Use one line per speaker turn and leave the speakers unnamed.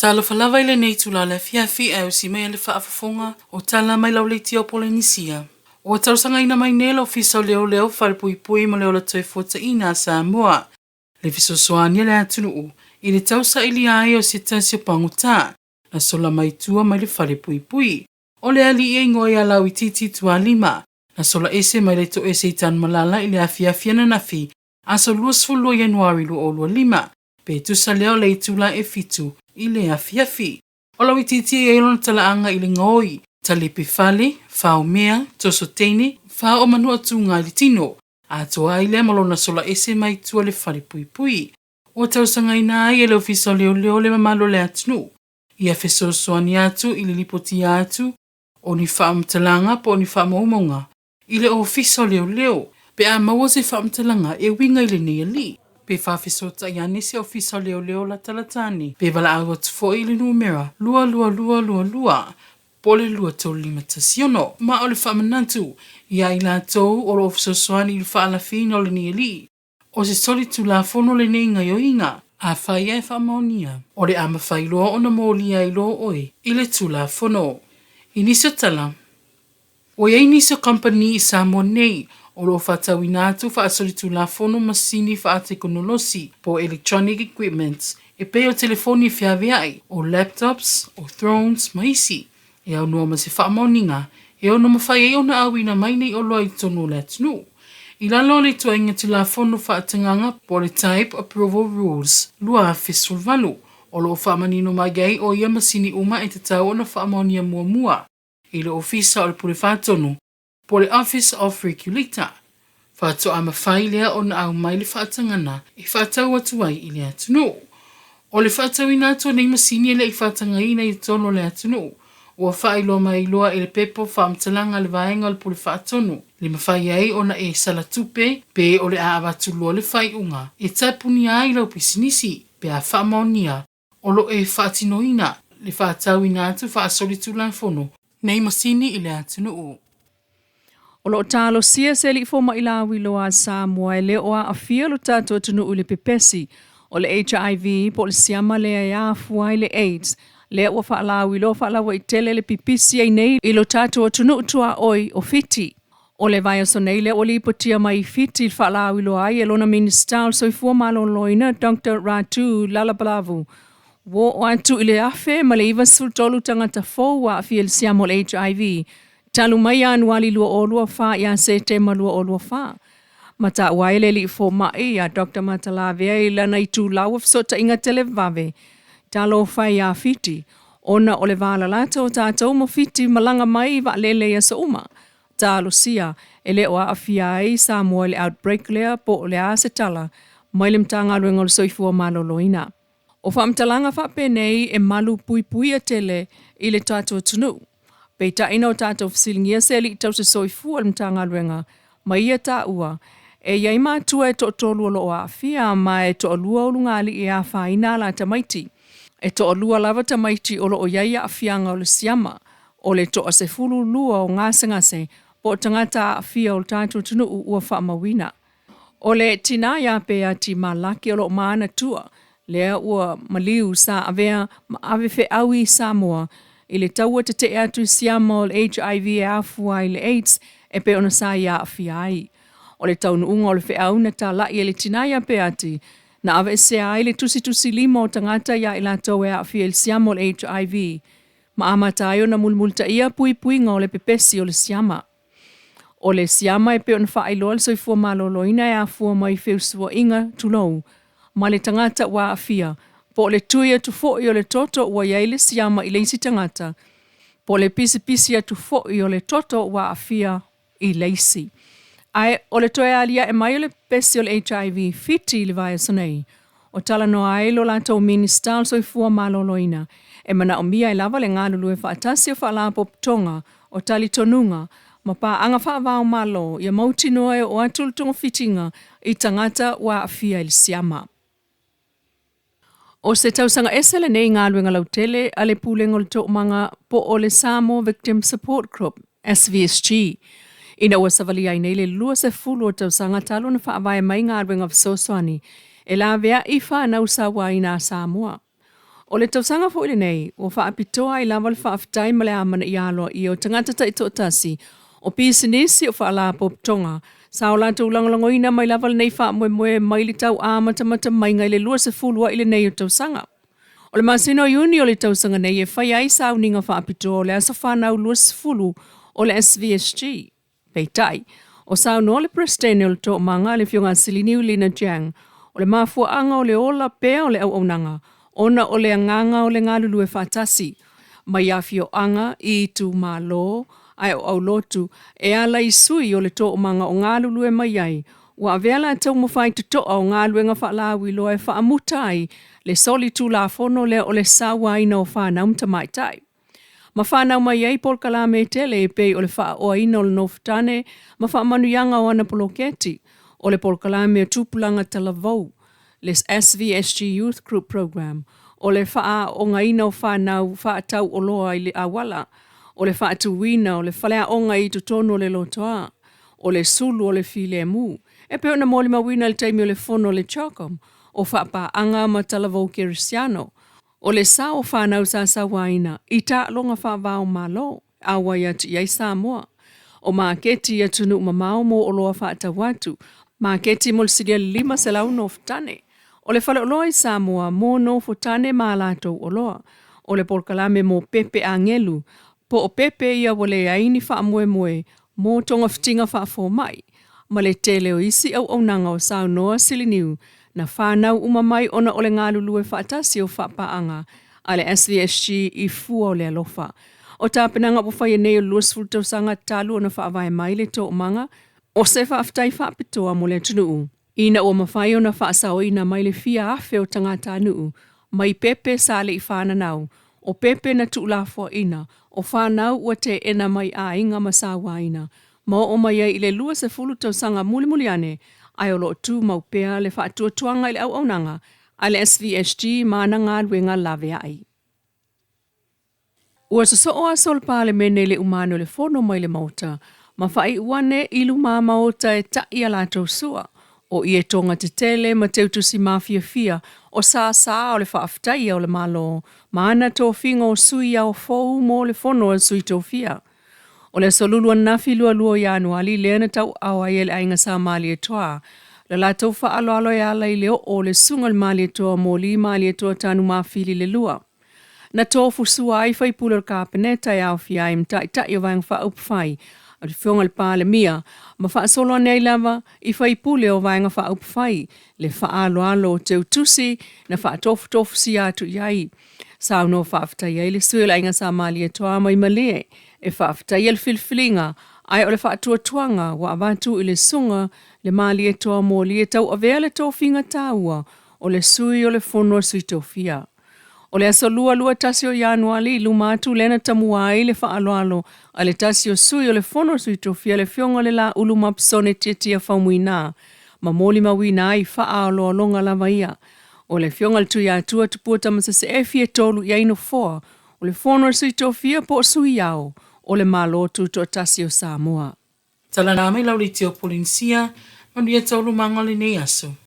Talofa lava i lenei itula o le afiafi ae usi mai le faafofoga o tala mai lau leitia o Polenisia. Ua talosagaina mai nei le Ofisa o Leoleo, Falepuipui ma le Ola Toefuataiga a Samoa le fesoasoani a le atunuu i le tausailia ai o se tasi o pagota na sola mai tua mai le falepuipui. O le alii e igoa ia Lauitiiti Tualima na sola ese mai le toese i Tanumalala i le afiafi ananafi aso 22 Ianuari 2025, pe tusa lea o le itula e 7 i le afiafi. O Lauitiiti e i ai lona talaaga i le gaoi, talepe fale, fao mea, toso teine, fao manu atuga i le tino, atoa ai lea ma lona sola ese mai tua le falepuipui. Ua talosagaina ai e le Ofisa o Leoleo le mamalu o le atunuu ia fesoasoani atu i le lipotia atu o ni faamatalaga po o ni faamaumauga i le Ofisa o Leoleo pe a maua se faamatalaga e uiga i lenei alii, pe faafesootai ane se Ofisa o Leoleo latalata ane, pe valaau atu foi i le numera 22222 po o le 2351. Ma o le faamanatu ia i latou o lo o fesoasoani i le faalafiina o lenei alii, o se solitulafono lenei gaoioiga. Afai ae faamaonia, o le a mafai loa ona molia ai loa oe i le Tulafono. I nisi o tala, ua i ai nisi o kamupani i Samoa nei o lo o faatauina atu faasolitulafono masini faatekonolosi po o electronic equipments e pei o telefoni feaveai, o laptops, o drones ma isi, e aunoa ma se faamaoniga e ono mafai ai ona auina mai nei oloa i totonu o le atunuu. I lalo o le ituaiga Tulafono Faatagaga po o le Type Approval Rules 2018, o lo o faamanino mai ai o ia masini uma e tatau ona faamaonia muamua i le Ofisa o le Pule Faatonu po o le Office of Regulator, faatoa mafai lea ona aumai le faatagaga e faatau atu ai i le atunuu. O le faatauina atu o nei masini e le i faatagaina i totonu o le atunuu, ua faailoa mai loa e le pepa o faamatalaga a le vaega o le Pule Faatonu le mafai ai ona e sala tupe pe o le a avatu loa le faaiuga e tapunia ai lau pisinisi pe a faamaonia o lo o e faatinoina le faatauina atu faasolitulafono nei masini i le atunuu.
O lo o talosia se alii fomai lauiloa a Samoa e le o aafia lo tatou atunuu i le pepesi o le HIV po o le siama lea e afua ai le AIDS, lea ua faalauiloa faalauaitele le pipisi ai nei i lo tatou atunuu tuaoi o Fiti. O le vaiaso nei lea ua lipotia mai i Fiti le faalauiloa ai e lona Minisita o le Soifua Maloloina Dr. Ratu Lalabalavu, ua oo atu i le 1,093 tagata fou ua aafia i le siama o le HIV talu mai Ianuari 2024 ia Setema 2024. Ma taua ai le alii fomai ia Dr. Matalavea i lana itulau o fesootaiga televave, talofa e ia Fiti, ona o le valalata o tatou ma Fiti malaga mai i vaalele i aso uma. Talosia e le o aafia ai Samoa i le outbreak lea po o le a se tala mai le Matagaluega o le Soifua Maloloina. O faamatalaga faapenei e malu puipuia tele i le tatou atunuu. Peitai na o tatou fesiligia se alii tausisoifua o le Matagaluega ma ia taua, e i ai matua e toatolu o lo o aafia ma e toalua o lugalii e afaina a la tamaiti. E toalua lava tamaiti o lo o i ai aafiaga o le siama, o le toa 12 o gasegase po o tagata aafia o le tatou atunuu ua faamauina. O le tinā ia Peati Malaki o lo o manatua lea ua maliu sa avea ma ave feau i Samoa i le taua tetee atu i siama o le HIV e afua ai le AIDS e pei ona sa ia aafia ai. O le taunuuga o le feau na talai e le tinā ia Peati, na aveesea ai le tusitusilima o tagata ia i latou e aafia i le siama o le HIV, ma amata ai ona mulimulitaia puipuiga o le pepesi o le siama. O le siama e pei ona faailoa le soifua maloloina e afua mai feusuaiga, tulou, ma le tagata ua aafia, po o le tui atu foi o le toto ua i ai le siama i le isi tagata, po o le pisipisi atu foi o le toto ua aafia i le isi. Ae o le toe aliae mai o le pepesi o le HIV Fiti i le vaiaso nei, o talanoa ai lo latou Minisita o le Soifua Maloloina e manaomia ai lava le galulue faatasi o faalapotopotoga o talitonuga ma paaga faava-o-Malo ia mautinoa e oo atu le togafitiga i tagata ua aafia i le siama. O se tausaga ese lenei i galuega lautele a le Pulega o le Toomaga po o le Samoa Victim Support Group, SVSG, ina ua savalia ai nei le 20 o tausaga talu ona faavae mai galuega fesoasoani e laveai fanau sauaina a Samoa. O le tausaga foi lenei, ua faapitoa ai lava le faafetai ma le amanaia aloaia o tagata taitoatasi, o pisinisi, o faalapotopotoga sa o latou lagolagoina mai lava lenei faamoemoe mai le tau amatamata maiga i le 20 ai lenei o tausaga. O le masina o Iuni o le tausaga nei e fai ai sauniga faapitoa o le aso fanau 20 o le SVSG. Peitai, o saunoa le Peresetene o le Toomaga le Afioga ia Siliniu Lina Jiang, o le mafuaaga o le ola pea o le auaunaga ona o le agaga o le galulue faatasi mai afioaga i itumalo ae o aulotu e ala i sui o le toomaga o galulue mai ai, ua avea latou ma faitotoa o galuega faalauiloa e faamuta ai le solitulafono lea o le sauaina o fanau ma tamaitai. Ma fanau mai ai polokalame e tele e pei o le faaoaina o le nofotane ma faamanuiaga o ana poloketi, o le polokalame o tupulaga talavou, le SVSG Youth Group Programme, o le faaaoogaina o fanau faatauoloa i le auala, o le faatuina o le faleaoga i totonu o le lotoa, o le sulu o le filemu, e pei ona molimauina i le taimi o le fono a le CHOGM, o faapaaga ma talavou kerisiano, o le sao o fanau sa sauaina i taaloga faava-o-Malo e auai atu i ai Samoa, o maketi i atunuu mamao mo oloa faatau atu, maketi mo le silia 500 nofotane, o le faleoloa i Samoa mo nofotane ma a latou oloa, o le polokalame mo pepe agelu, po o pepe ia ua leai ni faamoemoe mo togafitiga faafomai, ma le tele o isi auaunaga o saunoa Siliniu na fanau uma mai ona o le galulue faatasi o faapaaga a le SVSG i fua o le alofa. O tapenaga ua faia nei o le 20 tausaga talu ona faavae mai le toomaga, o se faafetai faapitoa mo le atunuu ina ua mafai ona faasaoina mai le fia afe o tagatanuu mai pepe sa le i fananau, o pepe na tuulafoaina, o fanau ua teena mai aiga ma sauaina, ma oo mai ai i le 20 tausaga mulimuli ane, ae o lo o tumau pea le faatuatuaga i le auaunaga a le SVSG ma ana galuega laveai. Ua sosoo aso o le Palemene i le uma ane o le Fono mai le Maota ma faaiu ane i lumamaota e ta'i a latou sua, o ietoga tetele ma teutusi mafiafia o sāsā o le faafetaia o le Malo ma ana tofiga o sui ao fou mo le Fono a Sui Tofia. O le aso Lulu ananafi 22 o Ianuali lea na tauaao ai e le aiga Sa Malietoa le latou faaaloalo e ala i le oo o le Susuga i le Malietoa Moli Malietoa Tanumafili le Lua. Na tofu sua ai faipule o le Kapeneta e aofia ai ma Taitai o Vaega Faaupufai a le Afioga i le Palemia ma faasolo ane ai lava i faipule o Vaega Faaupufai le faaaloalo o teutusi na faatofutofusia atu i ai. Saunoa faafetai ai le sui o le Aiga Sa Malietoa mai Malie e faafetaia le filifiliga ae o le faatuatuaga ua avatu i le Susuga le Malietoa Moli e tauavea le tofiga taua o le sui o le Fono a Sui Tofia. O le aso Lua 21 o Ianuali i luma atu lea na tamua ai le faaaloalo a le tasi o sui o le Fono a Sui Tofia le Afioga le Laulu Mapsone Tiatia Faumuina ma molimauina ai faaaloaloga lava ia o le Afioga le Tuiatua Tupua Tamaseseefi e tolu i ai nofoa o le Fono a Sui Tofia po o Sui Ao o le Malo Tutoatasi o Samoa.
Tala mai lau leitio Polenisia, manuia taualumaga o lenei aso.